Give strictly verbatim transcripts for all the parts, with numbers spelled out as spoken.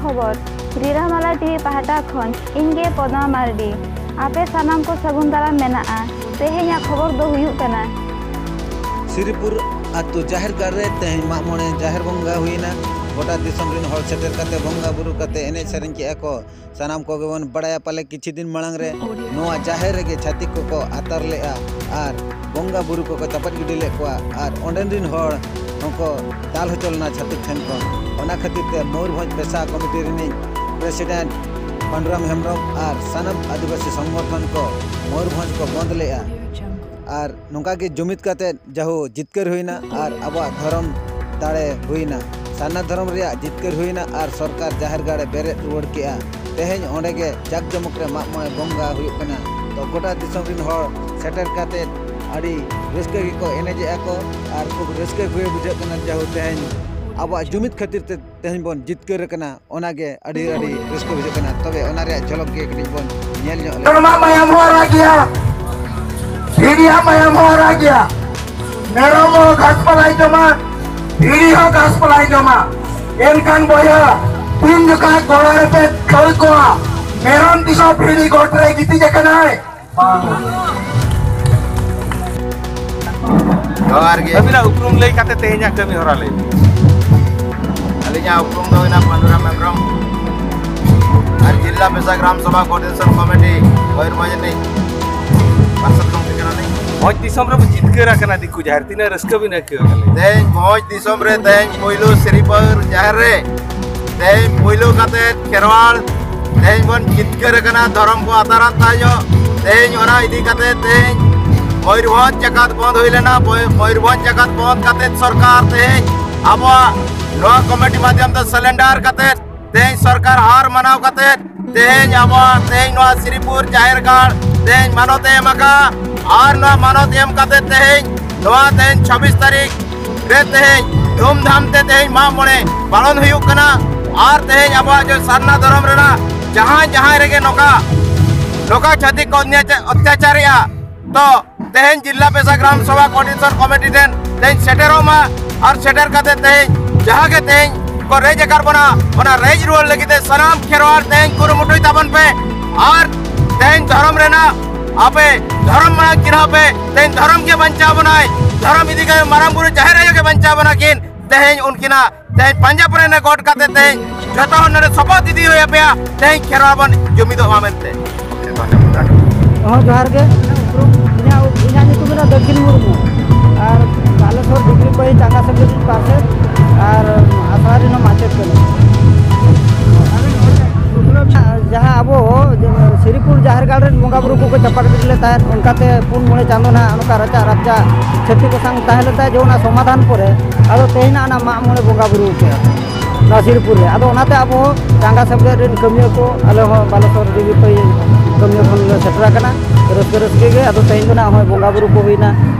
ᱠᱷᱚᱵᱚᱨ, ᱨᱤᱨᱟᱢᱟᱞᱟ ᱴᱤᱵᱷᱤ ᱯᱟᱦᱴᱟ ᱠᱷᱚᱱ ᱤᱧ ᱜᱮ ᱯᱚᱫᱢᱟ ᱢᱟᱨᱰᱤ᱾ ᱟᱯᱮ ᱥᱟᱱᱟᱢ ᱠᱚ ᱥᱟᱹᱜᱩᱱ ᱫᱟᱨᱟᱢ ᱢᱮᱱᱟᱜᱼᱟ᱾ ᱛᱮᱦᱮᱧᱟᱜ ᱠᱷᱚᱵᱚᱨ ᱫᱚ ᱦᱩᱭᱩᱜ ᱠᱟᱱᱟ, ᱥᱤᱨᱤᱯᱩᱨ ᱟᱹᱛᱩ ᱡᱟᱦᱮᱨ ᱜᱟᱲ ᱨᱮ ᱛᱮᱦᱮᱧ ᱢᱟᱜ ᱢᱚᱬᱮ ᱡᱟᱦᱮᱨ ᱵᱚᱸᱜᱟ ᱦᱩᱭᱮᱱᱟ᱾ ᱜᱚᱴᱟ ᱫᱤᱥᱚᱢ ᱨᱮᱱ ᱦᱚᱲ ᱥᱮᱴᱮᱨ ᱠᱟᱛᱮ, ᱵᱚᱸᱜᱟ ᱵᱩᱨᱩ ᱠᱟᱛᱮ, ᱮᱱᱮᱡ ᱥᱮᱨᱮᱧ ᱠᱮᱜᱼᱟ ᱠᱚ᱾ ᱥᱟᱱᱟᱢ ᱠᱚᱜᱮ ᱵᱚᱱ ᱵᱟᱲᱟᱭᱟ ᱯᱟᱞᱮ, ᱠᱤᱪᱷᱩ ᱫᱤᱱ ᱢᱟᱲᱟᱝ ᱨᱮ ᱱᱚᱣᱟ ᱡᱟᱦᱮᱨ ᱨᱮᱜᱮ ᱪᱷᱟᱹᱛᱤᱠ ᱠᱚᱠᱚ ᱟᱛᱟᱨ ᱞᱮᱜᱼᱟ ᱟᱨ ᱵᱚᱸᱜᱟ ᱵᱩᱨᱩ ᱠᱚᱠᱚ ᱪᱟᱯᱟᱫ ᱜᱤᱰᱤ ᱞᱮᱫ ᱠᱚᱣᱟ ᱟᱨ ᱚᱸᱰᱮᱱ ᱨᱤᱱ ᱦᱚᱲ ᱦᱚᱸᱠᱚ ᱫᱟᱞ ᱦᱚᱪᱚ ᱞᱮᱱᱟ ᱪᱷᱟᱹᱛᱤᱠ ᱴᱷᱮᱱ ᱠᱷᱚᱱ᱾ ᱚᱱᱟ ᱠᱷᱟᱹᱛᱤᱨ ᱛᱮ ᱢᱚᱭᱩᱨᱵᱷᱚᱸᱡᱽ ᱯᱮᱥᱟ ᱠᱚᱢᱤᱴᱤ ᱨᱤᱱᱤᱡ ᱯᱨᱮᱥᱤᱰᱮᱱᱴ ᱯᱟᱱᱰᱩᱨᱟᱢ ᱦᱮᱢᱵᱨᱚᱢ ᱟᱨ ᱥᱟᱱᱟᱢ ᱟᱹᱫᱤᱵᱟᱹᱥᱤ ᱥᱚᱝᱜᱚᱴᱷᱚᱱ ᱠᱚ ᱢᱚᱭᱩᱨᱵᱷᱚᱸᱡᱽ ᱠᱚ ᱵᱚᱸᱫᱽ ᱞᱮᱜᱼᱟ᱾ ᱟᱨ ᱱᱚᱝᱠᱟ ᱜᱮ ᱡᱩᱢᱤᱫ ᱠᱟᱛᱮ ᱡᱟᱦᱳ ᱡᱤᱛᱠᱟᱹᱨ ᱦᱩᱭᱱᱟ ᱟᱨ ᱟᱵᱚᱣᱟᱜ ᱫᱷᱚᱨᱚᱢ ᱫᱟᱲᱮ ᱦᱩᱭᱱᱟ, ᱥᱟᱨᱱᱟ ᱫᱷᱚᱨᱚᱢ ᱨᱮᱭᱟᱜ ᱡᱤᱛᱠᱟᱹᱨ ᱦᱩᱭᱱᱟ ᱟᱨ ᱥᱚᱨᱠᱟᱨ ᱡᱟᱦᱮᱨ ᱜᱟᱲ ᱮ ᱵᱮᱨᱮᱫ ᱨᱩᱣᱟᱹᱲ ᱠᱮᱜᱼᱟ᱾ ᱛᱮᱦᱮᱧ ᱚᱸᱰᱮ ᱜᱮ ᱡᱟᱠ ᱡᱚᱢᱚᱠ ᱨᱮ ᱢᱟᱜ ᱢᱚᱬᱮ ᱵᱚᱸᱜᱟ ᱦᱩᱭᱩᱜ ᱠᱟᱱᱟ᱾ ᱛᱚ ᱜᱚᱴᱟ ᱫᱤᱥᱚᱢ ᱨᱤᱱ ᱦᱚᱲ ᱥᱮᱴᱮᱨ ᱠᱟᱛᱮ ᱟᱹᱰᱤ ᱨᱟᱹᱥᱠᱟᱹ ᱜᱮᱠᱚ ᱮᱱᱮᱡᱮᱜᱼᱟ ᱠᱚ ᱟᱨ ᱠᱷᱩᱵ ᱨᱟᱹᱥᱠᱟᱹ ᱜᱮ ᱵᱩᱡᱷᱟᱹᱜ ᱠᱟᱱᱟ᱾ ᱡᱟᱦᱳ ᱛᱮᱦᱮᱧ ᱟᱵᱚᱣᱟᱜ ᱡᱩᱢᱤᱫ ᱠᱷᱟᱹᱛᱤᱨ ᱛᱮ ᱛᱮᱦᱮᱧ ᱵᱚᱱ ᱡᱤᱛᱠᱟᱹᱨ ᱟᱠᱟᱱᱟ, ᱚᱱᱟᱜᱮ ᱟᱹᱰᱤ ᱟᱹᱰᱤ ᱨᱟᱹᱥᱠᱟᱹ ᱵᱩᱡᱷᱟᱹᱜ ᱠᱟᱱᱟ᱾ ᱛᱚᱵᱮ ᱚᱱᱟ ᱨᱮᱭᱟᱜ ᱡᱷᱚᱞᱚᱠ ᱜᱮ ᱠᱟᱹᱴᱤᱡ ᱵᱚᱱ ᱧᱮᱞ ᱧᱚᱜ ᱞᱮᱜᱮ᱾ ᱢᱮᱨᱚᱢᱟᱜ ᱢᱟᱭᱟᱢ ᱦᱚᱸ ᱟᱨᱟᱜ ᱜᱮᱭᱟ, ᱵᱷᱤᱰᱤᱭᱟᱜ ᱢᱟᱭᱟᱢ ᱦᱚᱸ ᱟᱨᱟᱜ ᱜᱮᱭᱟ᱾ ᱢᱮᱨᱚᱢ ᱦᱚᱸ ᱜᱷᱟᱥ ᱯᱟᱞᱟᱭ ᱡᱚᱢᱟ, ᱵᱷᱤᱰᱤ ᱦᱚᱸ ᱜᱷᱟᱥ ᱯᱟᱞᱟᱭ ᱡᱚᱢᱟ᱾ ᱮᱱᱠᱷᱟᱱ ᱵᱚᱭᱦᱟ, ᱛᱤᱱ ᱡᱚᱠᱷᱟᱡ ᱜᱚᱲᱟ ᱨᱮᱯᱮ ᱠᱷᱟᱹᱲ ᱠᱚᱣᱟ, ᱢᱮᱨᱚᱢ ᱛᱤᱥ ᱦᱚᱸ ᱵᱷᱤᱰᱤ ᱜᱚᱴ ᱨᱮ ᱜᱤᱛᱤᱡ ᱟᱠᱟᱱᱟᱭ? ᱡᱚᱦᱟᱨ ᱜᱮ᱾ ᱟᱹᱵᱤᱱᱟᱜ ᱩᱯᱨᱩᱢ ᱞᱟᱹᱭ ᱠᱟᱛᱮ ᱛᱮᱦᱮᱧᱟᱜ ᱠᱟᱹᱢᱤ ᱦᱚᱨᱟ ᱞᱟᱹᱭ ᱵᱤᱱ᱾ ᱟᱹᱞᱤᱧᱟᱜ ᱩᱯᱨᱩᱢ ᱫᱚ ᱦᱩᱭᱱᱟ ᱯᱟᱱᱰᱩᱨᱟᱢ ᱦᱮᱢᱵᱨᱚᱢ ᱟᱨ ᱡᱤᱞᱟ ᱯᱮᱥᱟ ᱜᱨᱟᱢ ᱥᱚᱵᱷᱟ ᱠᱳᱚᱨᱰᱤᱱᱮᱥᱚᱱ ᱠᱚᱢᱤᱴᱤ ᱢᱚᱭᱩᱨᱵᱷᱚᱸᱡᱽ ᱨᱤᱱᱤᱡ ᱯᱟᱨᱥᱮᱛ ᱜᱚᱢᱠᱮ ᱠᱟᱱᱟᱞᱤᱧ᱾ ᱵᱷᱚᱸᱡᱽ ᱫᱤᱥᱚᱢ ᱨᱮᱵᱚ ᱡᱤᱛᱠᱟᱹᱨ ᱟᱠᱟᱱᱟ ᱫᱤᱠᱩ ᱡᱟᱦᱮᱨ, ᱛᱤᱱᱟᱹᱜ ᱨᱟᱹᱥᱠᱟᱹ ᱵᱤᱱ ᱟᱹᱭᱠᱟᱹᱣ ᱠᱟᱱᱟ? ᱛᱮᱦᱮᱧ ᱵᱷᱚᱸᱡᱽ ᱫᱤᱥᱚᱢ ᱨᱮ ᱛᱮᱦᱮᱧ ᱯᱩᱭᱞᱩ ᱥᱤᱨᱤᱯᱟᱹᱨ ᱡᱟᱦᱮᱨ ᱨᱮ ᱛᱮᱦᱮᱧ ᱯᱩᱭᱞᱩ ᱠᱟᱛᱮ ᱠᱷᱮᱨᱣᱟᱲ ᱛᱮᱦᱮᱧ ᱵᱚᱱ ᱡᱤᱛᱠᱟᱹᱨ ᱟᱠᱟᱱᱟ, ᱫᱷᱚᱨᱚᱢ ᱠᱚ ᱟᱛᱟᱨᱟᱱ ᱛᱟᱭᱚᱢ᱾ ᱛᱮᱦᱮᱧ ᱚᱱᱟ ᱤᱫᱤ ᱠᱟᱛᱮ ᱛᱮᱦᱮᱧ ᱢᱚᱭᱩᱨᱵᱷᱚᱸᱡᱽ ᱡᱟᱠᱟᱛ ᱵᱚᱱᱫ ᱦᱩᱭ ᱞᱮᱱᱟ᱾ ᱢᱚᱭ-, ᱢᱚᱭᱩᱨᱵᱷᱚᱸᱡᱽ ᱡᱟᱠᱟᱛ ᱵᱚᱱᱫ ᱠᱟᱛᱮ ᱥᱚᱨᱠᱟᱨ ᱛᱮᱦᱮᱧ ᱟᱵᱚᱣᱟᱜ ᱱᱚᱣᱟ ᱠᱚᱢᱤᱴᱤ ᱢᱟᱫᱽᱫᱷᱚᱢ ᱛᱮ ᱥᱟᱨᱮᱱᱰᱟᱨ ᱠᱟᱛᱮ ᱛᱮᱦᱮᱧ ᱥᱚᱨᱠᱟᱨ ᱦᱟᱨ ᱢᱟᱱᱟᱣ ᱠᱟᱛᱮ ᱛᱮᱦᱮᱧ ᱟᱵᱚᱣᱟᱜ ᱛᱮᱦᱮᱧ ᱱᱚᱣᱟ ᱥᱤᱨᱤᱯᱩᱨ ᱡᱟᱦᱮᱨ ᱜᱟᱲ ᱛᱮᱦᱮᱧ ᱢᱟᱱᱚᱛ ᱮ ᱮᱢ ᱟᱠᱟᱫᱼᱟ᱾ ᱟᱨ ᱱᱚᱣᱟ ᱢᱟᱱᱚᱛ ᱮᱢ ᱠᱟᱛᱮ ᱛᱮᱦᱮᱧ ᱱᱚᱣᱟ ᱛᱮᱦᱮᱧ ᱪᱷᱟᱵᱵᱤᱥ ᱛᱟᱹᱨᱤᱠᱷ ᱨᱮ ᱛᱮᱦᱮᱧ ᱫᱷᱩᱢᱫᱷᱟᱢ ᱛᱮ ᱛᱮᱦᱮᱧ ᱢᱟᱜ ᱢᱚᱬᱮ ᱯᱟᱞᱚᱱ ᱦᱩᱭᱩᱜ ᱠᱟᱱᱟ᱾ ᱟᱨ ᱛᱮᱦᱮᱧ ᱟᱵᱚᱣᱟᱜ ᱡᱮ ᱥᱟᱨᱱᱟ ᱫᱷᱚᱨᱚᱢ ᱨᱮᱱᱟᱜ ᱡᱟᱦᱟᱸᱭ ᱡᱟᱦᱟᱸᱭ ᱨᱮᱜᱮ ᱱᱚᱝᱠᱟ ᱱᱚᱝᱠᱟ ᱪᱷᱟᱹᱛᱤᱠ ᱠᱚ ᱚᱛᱱᱭᱟᱪᱟ-, ᱚᱛᱛᱟᱪᱟᱨᱮᱜᱼᱟ, ᱛᱚ ᱛᱮᱦᱮᱧ ᱡᱤᱞᱟ ᱯᱮᱥᱟ ᱜᱨᱟᱢ ᱥᱚᱵᱷᱟ ᱠᱳᱚᱨᱰᱤᱱᱮᱥᱚᱱ ᱠᱚᱢᱤᱴᱤ ᱴᱷᱮᱱ ᱛᱮᱦᱮᱧ ᱥᱮᱴᱮᱨᱚᱜ ᱢᱟ᱾ ᱟᱨ ᱥᱮᱴᱮᱨ ᱠᱟᱛᱮ ᱛᱮᱦᱮᱧ ᱡᱟᱦᱟᱸ ᱜᱮ ᱛᱮᱦᱮᱧ ᱠᱚ ᱨᱮᱡ ᱟᱠᱟᱫ ᱵᱚᱱᱟ, ᱚᱱᱟ ᱨᱮᱡ ᱨᱩᱣᱟᱹᱲ ᱞᱟᱹᱜᱤᱫ ᱛᱮ ᱥᱟᱱᱟᱢ ᱠᱷᱮᱨᱣᱟᱲ ᱛᱮᱦᱮᱧ ᱠᱩᱨᱩᱢᱩᱴᱩᱭ ᱛᱟᱵᱚᱱ ᱯᱮ᱾ ᱟᱨ ᱛᱮᱦᱮᱧ ᱫᱷᱚᱨᱚᱢ ᱨᱮᱱᱟᱜ ᱟᱯᱮ ᱫᱷᱚᱨᱚᱢ ᱢᱟᱲᱟᱝ ᱪᱤᱱᱦᱟᱹᱣ ᱯᱮ᱾ ᱛᱮᱦᱮᱧ ᱫᱷᱚᱨᱚᱢ ᱜᱮ ᱵᱟᱧᱪᱟᱣ ᱵᱚᱱᱟᱭ, ᱫᱷᱚᱨᱚᱢ ᱤᱫᱤ ᱠᱟᱛᱮ ᱢᱟᱨᱟᱝ ᱵᱩᱨᱩ ᱡᱟᱦᱮᱨ ᱟᱭᱳ ᱜᱮ ᱵᱟᱧᱪᱟᱣ ᱵᱚᱱᱟ ᱠᱤᱱ᱾ ᱛᱮᱦᱮᱧ ᱩᱱᱠᱤᱱᱟᱜ ᱛᱮᱦᱮᱧ ᱯᱟᱸᱡᱟ ᱯᱚᱨᱮ ᱜᱚᱰ ᱠᱟᱛᱮ ᱛᱮᱦᱮᱧ ᱡᱷᱚᱛᱚ ᱦᱚᱲ ᱱᱚᱰᱮ ᱥᱚᱯᱚᱛ ᱤᱫᱤ ᱦᱩᱭ ᱟᱯᱮᱭᱟ, ᱛᱮᱦᱮᱧ ᱠᱷᱮᱨᱣᱟᱲ ᱵᱚᱱ ᱡᱩᱢᱤᱫᱚᱜ ᱢᱟ ᱢᱮᱱᱛᱮ᱾ ᱦᱚᱸ ᱡᱚᱦᱟᱨ ᱜᱮ᱾ ᱤᱧᱟᱹᱜ ᱤᱧᱟᱹᱜ ᱧᱩᱛᱩᱢ ᱫᱚ ᱫᱚᱠᱷᱤᱱ ᱢᱩᱨᱢᱩ᱾ ᱟᱨ ᱵᱟᱞᱮᱥᱚᱨ ᱰᱤᱜᱽᱨᱤ ᱯᱟᱹᱦᱤ ᱪᱟᱸᱜᱟ ᱥᱮᱢᱞᱮᱫ ᱨᱤᱧ ᱯᱟᱨᱥᱮᱫ ᱟᱨ ᱟᱥᱲᱟ ᱨᱮᱱ ᱦᱚᱸ ᱢᱟᱪᱮᱫ ᱠᱟᱹᱱᱟᱹᱧ᱾ ᱡᱟᱦᱟᱸ ᱟᱵᱚ ᱥᱤᱨᱤᱯᱩᱨ ᱡᱟᱦᱮᱨ ᱜᱟᱲ ᱨᱮᱱ ᱵᱚᱸᱜᱟ ᱵᱩᱨᱩ ᱠᱚᱠᱚ ᱪᱟᱯᱟᱫ ᱜᱤᱰᱤ ᱞᱮᱫ ᱛᱟᱦᱮᱸᱫ, ᱚᱱᱠᱟᱛᱮ ᱯᱩᱱ ᱢᱚᱬᱮ ᱪᱟᱸᱫᱚ ᱱᱟᱦᱟᱜ ᱱᱚᱝᱠᱟ ᱨᱟᱪᱟᱜ ᱨᱟᱪᱟᱜ ᱪᱷᱟᱹᱛᱤ ᱠᱚ ᱥᱟᱝ ᱛᱟᱦᱮᱸ ᱞᱮᱱ ᱛᱟᱦᱮᱸᱫ, ᱡᱮ ᱚᱱᱟ ᱥᱚᱢᱟᱫᱷᱟᱱ ᱯᱚᱨᱮ ᱟᱫᱚ ᱛᱮᱦᱮᱧ ᱱᱟᱜ ᱚᱱᱟ ᱢᱟᱜ ᱢᱚᱬᱮ ᱵᱚᱸᱜᱟ ᱵᱩᱨᱩ ᱠᱮᱫᱟ ᱱᱚᱣᱟ ᱥᱤᱨᱤᱯᱩᱨ ᱨᱮ᱾ ᱟᱫᱚ ᱚᱱᱟᱛᱮ ᱟᱵᱚ ᱦᱚᱸ ᱪᱟᱸᱜᱟ ᱥᱮᱢᱞᱮᱫ ᱨᱮᱱ ᱠᱟᱹᱢᱤᱭᱟᱹ ᱠᱚ, ᱟᱞᱮ ᱦᱚᱸ ᱵᱟᱞᱮᱥᱚᱨ ᱰᱤᱜᱽᱨᱤ ᱯᱟᱹᱦᱤ ᱠᱟᱹᱢᱤᱭᱟᱹ ᱠᱷᱚᱱ ᱞᱮ ᱥᱮᱴᱮᱨ ᱟᱠᱟᱱᱟ᱾ ᱨᱟᱹᱥᱠᱟᱹ ᱨᱟᱹᱥᱠᱟᱹ ᱜᱮ᱾ ᱟᱫᱚ ᱛᱮᱦᱮᱧ ᱫᱚ ᱱᱟᱜ ᱦᱚᱸᱜᱼᱚᱭ ᱵᱚᱸᱜᱟ ᱵᱩᱨᱩ ᱠᱚ ᱦᱩᱭᱱᱟ᱾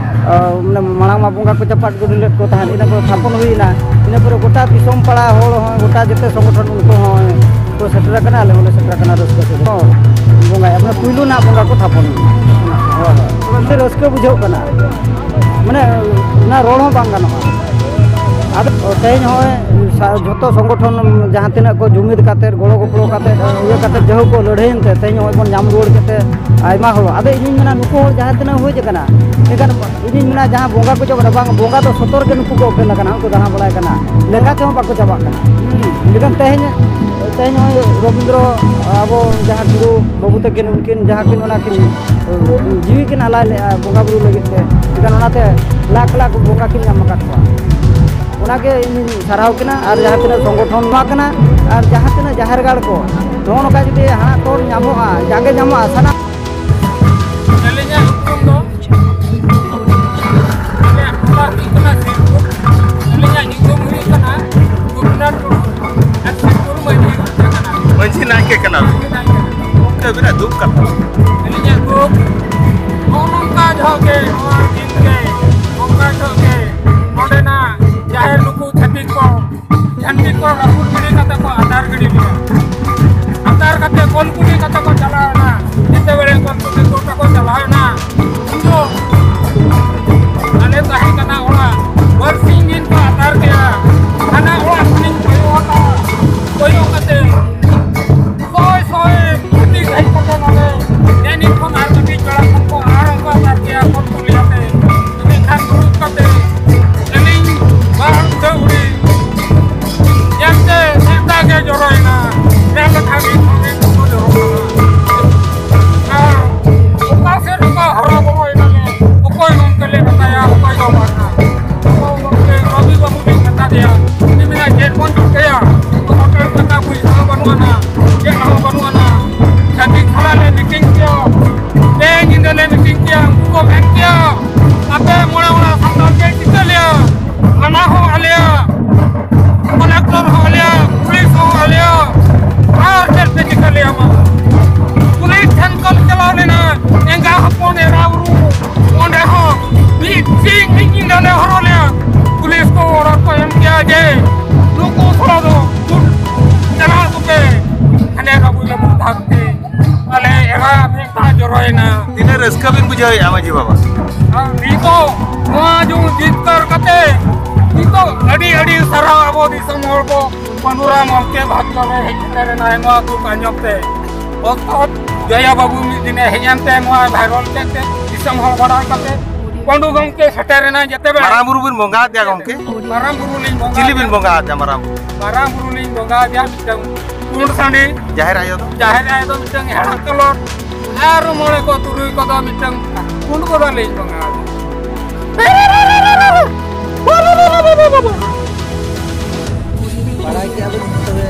ᱟᱨ ᱢᱟᱱᱮ ᱢᱟᱲᱟᱝ ᱢᱟ ᱵᱚᱸᱜᱟ ᱠᱚ ᱪᱟᱯᱟᱫ ᱜᱤᱰᱤ ᱞᱮᱫ ᱠᱚ ᱛᱟᱦᱮᱸᱫ, ᱤᱱᱟᱹ ᱯᱚᱨᱮ ᱛᱷᱟᱯᱚᱱ ᱦᱩᱭᱱᱟ᱾ ᱤᱱᱟᱹ ᱯᱚᱨᱮ ᱜᱚᱴᱟ ᱫᱤᱥᱚᱢ ᱯᱟᱲᱟ ᱦᱚᱲ ᱦᱚᱸ, ᱜᱚᱴᱟ ᱡᱮᱛᱮ ᱥᱚᱝᱜᱚᱴᱷᱚᱱ ᱩᱱᱠᱩ ᱦᱚᱸ ᱠᱚ ᱥᱮᱴᱮᱨ ᱟᱠᱟᱱᱟ, ᱟᱞᱮ ᱦᱚᱸᱞᱮ ᱥᱮᱴᱮᱨ ᱟᱠᱟᱱᱟ ᱨᱟᱹᱥᱠᱟᱹ ᱛᱮᱜᱮ᱾ ᱦᱚᱸ, ᱵᱚᱸᱜᱟᱭᱟ, ᱢᱟᱱᱮ ᱯᱩᱭᱞᱩ ᱱᱟᱜ ᱵᱚᱸᱜᱟ ᱠᱚ ᱛᱷᱟᱯᱚᱱ ᱮᱱᱟ᱾ ᱦᱳᱭ, ᱦᱳᱭ᱾ ᱟᱹᱰᱤ ᱨᱟᱹᱥᱠᱟᱹ ᱵᱩᱡᱷᱟᱹᱜ ᱠᱟᱱᱟ, ᱢᱟᱱᱮ ᱚᱱᱟ ᱨᱚᱲ ᱦᱚᱸ ᱵᱟᱝ ᱜᱟᱱᱚᱜᱼᱟ᱾ ᱟᱫᱚ ᱛᱮᱦᱮᱧ ᱦᱚᱸᱜᱼᱚᱭ ᱥᱟ-, ᱡᱷᱚᱛᱚ ᱥᱚᱝᱜᱚᱴᱷᱚᱱ ᱡᱟᱦᱟᱸ ᱛᱤᱱᱟᱹᱜ ᱠᱚ ᱡᱩᱢᱤᱫ ᱠᱟᱛᱮ, ᱜᱚᱲᱚ ᱜᱚᱯᱚᱲᱚ ᱠᱟᱛᱮ, ᱤᱭᱟᱹ ᱠᱟᱛᱮ, ᱡᱟᱹᱦᱩ ᱠᱚ ᱞᱟᱹᱲᱦᱟᱹᱭᱮᱱ ᱛᱮ ᱛᱮᱦᱮᱧ ᱦᱚᱸᱜᱼᱚᱭ ᱵᱚᱱ ᱧᱟᱢ ᱨᱩᱣᱟᱹᱲ ᱠᱮᱫ ᱛᱮ ᱟᱭᱢᱟ ᱦᱚᱲ᱾ ᱟᱫᱚ ᱤᱧᱤᱧ ᱢᱮᱱᱟ, ᱱᱩᱠᱩ ᱦᱚᱲ ᱡᱟᱦᱟᱸ ᱛᱤᱱᱟᱹᱜ ᱦᱩᱭ ᱟᱠᱟᱱᱟ, ᱮᱱᱠᱷᱟᱱ ᱤᱧᱤᱧ ᱢᱮᱱᱟ, ᱡᱟᱦᱟᱸ ᱵᱚᱸᱜᱟ ᱠᱚ ᱪᱟᱵᱟᱜ ᱠᱟᱱᱟ, ᱵᱟᱝ, ᱵᱚᱸᱜᱟ ᱫᱚ ᱥᱚᱛᱚᱨ ᱜᱮ ᱱᱩᱠᱩ ᱠᱚ ᱚᱯᱮᱞ ᱟᱠᱟᱱᱟ, ᱩᱱᱠᱩ ᱫᱟᱬᱟ ᱵᱟᱲᱟᱭ ᱠᱟᱱᱟ, ᱞᱮᱠᱷᱟ ᱛᱮᱦᱚᱸ ᱵᱟᱠᱚ ᱪᱟᱵᱟᱜ ᱠᱟᱱᱟ᱾ ᱦᱩᱸ᱾ ᱮᱱᱠᱷᱟᱱ ᱛᱮᱦᱮᱧ, ᱛᱮᱦᱮᱧ ᱱᱚᱜᱼᱚᱭ ᱨᱚᱵᱤᱱᱫᱨᱚ, ᱟᱵᱚ ᱡᱟᱦᱟᱸ ᱴᱩᱰᱩ ᱵᱟᱹᱵᱩ ᱛᱟᱹᱠᱤᱱ, ᱩᱱᱠᱤᱱ ᱡᱟᱦᱟᱸ ᱠᱤᱱ, ᱚᱱᱟ ᱠᱤᱱ ᱡᱤᱣᱤ ᱠᱤᱱ ᱟᱞᱟᱭ ᱞᱮᱫᱼᱟ ᱵᱚᱸᱜᱟ ᱵᱩᱨᱩ ᱞᱟᱹᱜᱤᱫ ᱛᱮ, ᱮᱱᱠᱷᱟᱱ ᱚᱱᱟᱛᱮ ᱞᱟᱠᱷ ᱞᱟᱠᱷ ᱵᱚᱸᱜᱟ ᱠᱤᱱ ᱧᱟᱢ ᱟᱠᱟᱫ ᱠᱚᱣᱟ᱾ ᱚᱱᱟᱜᱮ ᱤᱧᱤᱧ ᱥᱟᱨᱦᱟᱣ ᱠᱤᱱᱟ᱾ ᱟᱨ ᱡᱟᱦᱟᱸ ᱛᱤᱱᱟᱹᱜ ᱥᱚᱝᱜᱚᱴᱷᱚᱱ ᱱᱚᱣᱟ ᱠᱟᱱᱟ, ᱟᱨ ᱡᱟᱦᱟᱸ ᱛᱤᱱᱟᱹᱜ ᱡᱟᱦᱮᱨ ᱜᱟᱲ ᱠᱚ, ᱱᱚᱜᱼᱚ ᱱᱚᱝᱠᱟ ᱡᱩᱫᱤ ᱦᱟᱲᱟᱜ ᱛᱚᱞ ᱧᱟᱢᱚᱜᱼᱟ, ᱡᱟᱸᱜᱮ ᱧᱟᱢᱚᱜᱼᱟ, ᱥᱟᱱᱟᱢ ᱟᱹᱞᱤᱧᱟᱜ ᱧᱩᱛᱩᱢ ᱫᱚ, ᱟᱞᱮᱭᱟᱜ ᱴᱚᱞᱟ ᱦᱩᱭᱩᱜ ᱠᱟᱱᱟ ᱥᱤᱨᱯᱩᱨ᱾ ᱟᱹᱞᱤᱧᱟᱜ ᱧᱩᱛᱩᱢ ᱦᱩᱭᱩᱜ ᱠᱟᱱᱟ ᱜᱳᱯᱤᱱᱟᱛᱷ ᱴᱩᱰᱩ᱾ ᱟᱨ ᱥᱤᱨᱯᱩᱨ ᱢᱟᱹᱡᱷᱤ ᱠᱟᱱᱟ᱾ ᱢᱟᱹᱡᱷᱤ ᱱᱟᱭᱠᱮ ᱠᱟᱱᱟ᱾ ᱢᱟᱹᱡᱷᱤ ᱱᱟᱭᱠᱮ ᱠᱟᱱᱟ᱾ ᱜᱚᱢᱠᱮ, ᱟᱹᱵᱤᱱᱟᱜ ᱫᱩᱠ ᱠᱟᱛᱷᱟ? ᱟᱹᱞᱤᱧᱟᱜ ᱫᱩᱠ ᱱᱚᱜᱼᱚ ᱱᱚᱝᱠᱟ ᱡᱚᱦᱚᱜ ᱜᱮ, ᱱᱚᱣᱟ ᱫᱤᱱ ᱜᱮ, ᱱᱚᱝᱠᱟ ᱡᱚᱦᱚᱜ ᱜᱮ ᱱᱚᱰᱮᱱᱟᱜ ᱡᱟᱦᱮᱨ ᱱᱩᱠᱩ ᱪᱷᱟᱹᱛᱤᱠ ᱠᱚ ᱡᱷᱟᱹᱱᱴᱤ ᱠᱚ ᱨᱟᱹᱯᱩᱫ ᱜᱤᱰᱤ ᱠᱟᱛᱮ ᱠᱚ ᱟᱫᱟᱨ ᱜᱤᱰᱤ ᱞᱮᱭᱟ᱾ ᱟᱫᱟᱨ ᱠᱟᱛᱮ ᱠᱚᱞ ᱠᱩᱞᱦᱤ ᱠᱟᱛᱮ ᱠᱚ ᱪᱟᱞᱟᱣ ᱮᱱᱟ᱾ ᱡᱮᱛᱮ ᱵᱮᱲᱮ ᱨᱟᱹᱥᱠᱟᱹ ᱵᱤᱱ ᱵᱩᱡᱷᱟᱹᱣᱮᱫᱼᱟ ᱢᱟᱹᱡᱷᱤ ᱵᱟᱵᱟ? ᱟᱨ ᱱᱤᱛᱚᱜ ᱱᱚᱣᱟ ᱡᱩ ᱡᱤᱛᱠᱟᱹᱨ ᱠᱟᱛᱮ ᱱᱤᱛᱚᱜ ᱟᱹᱰᱤ ᱟᱹᱰᱤ ᱥᱟᱨᱦᱟᱣ ᱟᱵᱚ ᱫᱤᱥᱚᱢ ᱦᱚᱲ ᱠᱚ, ᱯᱟᱹᱰᱩᱨᱟᱢ ᱜᱚᱢᱠᱮ ᱵᱷᱟᱜᱽᱭᱚ ᱨᱮ ᱦᱮᱡ ᱥᱮᱴᱮᱨ ᱮᱱᱟᱭ ᱱᱚᱣᱟ ᱫᱩᱠ ᱟᱸᱡᱚᱢ ᱛᱮ᱾ ᱚᱠᱛᱚ ᱡᱚᱭᱟ ᱵᱟᱹᱵᱩ ᱢᱤᱫ ᱫᱤᱱᱮ ᱦᱮᱡ ᱮᱱᱛᱮ ᱱᱚᱣᱟ ᱵᱷᱟᱭᱨᱟᱞ ᱠᱮᱫ ᱛᱮ ᱫᱤᱥᱚᱢ ᱦᱚᱲ ᱵᱟᱲᱟᱭ ᱠᱟᱛᱮ ᱯᱟᱹᱰᱩ ᱜᱚᱢᱠᱮ ᱥᱮᱴᱮᱨ ᱮᱱᱟᱭ ᱡᱮᱛᱮ ᱵᱮᱲᱟ᱾ ᱢᱟᱨᱟᱝ ᱵᱩᱨᱩ ᱵᱤᱱ ᱵᱚᱸᱜᱟ ᱟᱫᱮᱭᱟ ᱜᱚᱢᱠᱮ? ᱢᱟᱨᱟᱝ ᱵᱩᱨᱩ ᱞᱤᱧ ᱵᱚᱸᱜᱟ ᱪᱤᱞᱤ ᱵᱤᱱ ᱟᱫᱮᱭᱟ᱾ ᱵᱚᱸᱜᱟ ᱟᱫᱮᱭᱟ ᱢᱟᱨᱟᱝ ᱵᱩᱨᱩ? ᱢᱟᱨᱟᱝ ᱵᱩᱨᱩ ᱞᱤᱧ ᱵᱚᱸᱜᱟ ᱟᱫᱮᱭᱟ ᱢᱤᱫᱴᱟᱝ ᱯᱩᱸᱰ ᱥᱟᱺᱰᱤ᱾ ᱡᱟᱦᱮᱨ ᱟᱭᱳ ᱫᱚ? ᱡᱟᱦᱮᱨ ᱟᱭᱳ ᱫᱚ ᱢᱤᱫᱴᱟᱝ ᱦᱮᱲᱟᱜ ᱠᱟᱞᱚᱴ᱾ ᱟᱨ ᱢᱚᱬᱮ ᱠᱚ ᱛᱩᱨᱩᱭ ᱠᱚᱫᱚ ᱢᱤᱫᱴᱟᱝ ᱯᱩᱸᱰ ᱵᱚᱫᱟ ᱞᱤᱧ ᱵᱚᱸᱜᱟ ᱟᱫᱮᱭᱟ᱾ ᱵᱟᱲᱟᱭ ᱠᱮᱜᱼᱟ ᱵᱚᱱ ᱛᱚᱵᱮ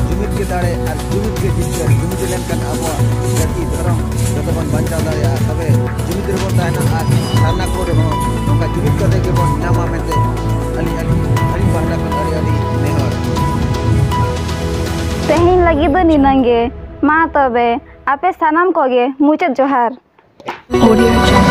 ᱡᱩᱢᱤᱫ ᱜᱮ ᱫᱟᱲᱮ ᱟᱨ ᱡᱩᱢᱤᱫ ᱜᱮ ᱡᱤᱛᱠᱟᱹᱨ᱾ ᱡᱩᱢᱤᱫ ᱞᱮᱱᱠᱷᱟᱱ ᱟᱵᱚᱣᱟᱜ ᱡᱟᱹᱛᱤ ᱫᱷᱚᱨᱚᱢ ᱡᱚᱛᱚ ᱵᱚᱱ ᱵᱟᱧᱪᱟᱣ ᱫᱟᱲᱮᱭᱟᱜᱼᱟ᱾ ᱛᱚᱵᱮ ᱡᱩᱢᱤᱫ ᱨᱮᱵᱚᱱ ᱛᱟᱦᱮᱱᱟ ᱟᱨ ᱥᱟᱨᱱᱟ ᱠᱚ ᱨᱮᱦᱚᱸ ᱱᱚᱝᱠᱟ ᱡᱩᱢᱤᱫ ᱠᱟᱛᱮ ᱜᱮᱵᱚᱱ ᱧᱟᱢᱟ ᱢᱮᱱᱛᱮ ᱟᱹᱞᱤᱧ, ᱟᱹᱞᱤᱧ, ᱟᱹᱞᱤᱧ ᱯᱟᱦᱴᱟ ᱠᱷᱚᱱ ᱟᱹᱰᱤ ᱟᱹᱰᱤ ᱱᱮᱦᱚᱨ᱾ ᱛᱮᱦᱮᱧ ᱞᱟᱹᱜᱤᱫ ᱫᱚ ᱱᱤᱱᱟᱹᱝ ᱜᱮ᱾ ᱢᱟ ᱛᱚᱵᱮ, ᱟᱯᱮ ᱥᱟᱱᱟᱢ ᱠᱚᱜᱮ ᱢᱩᱪᱟᱹᱫ ᱡᱚᱦᱟᱨ᱾ Audio Jungle.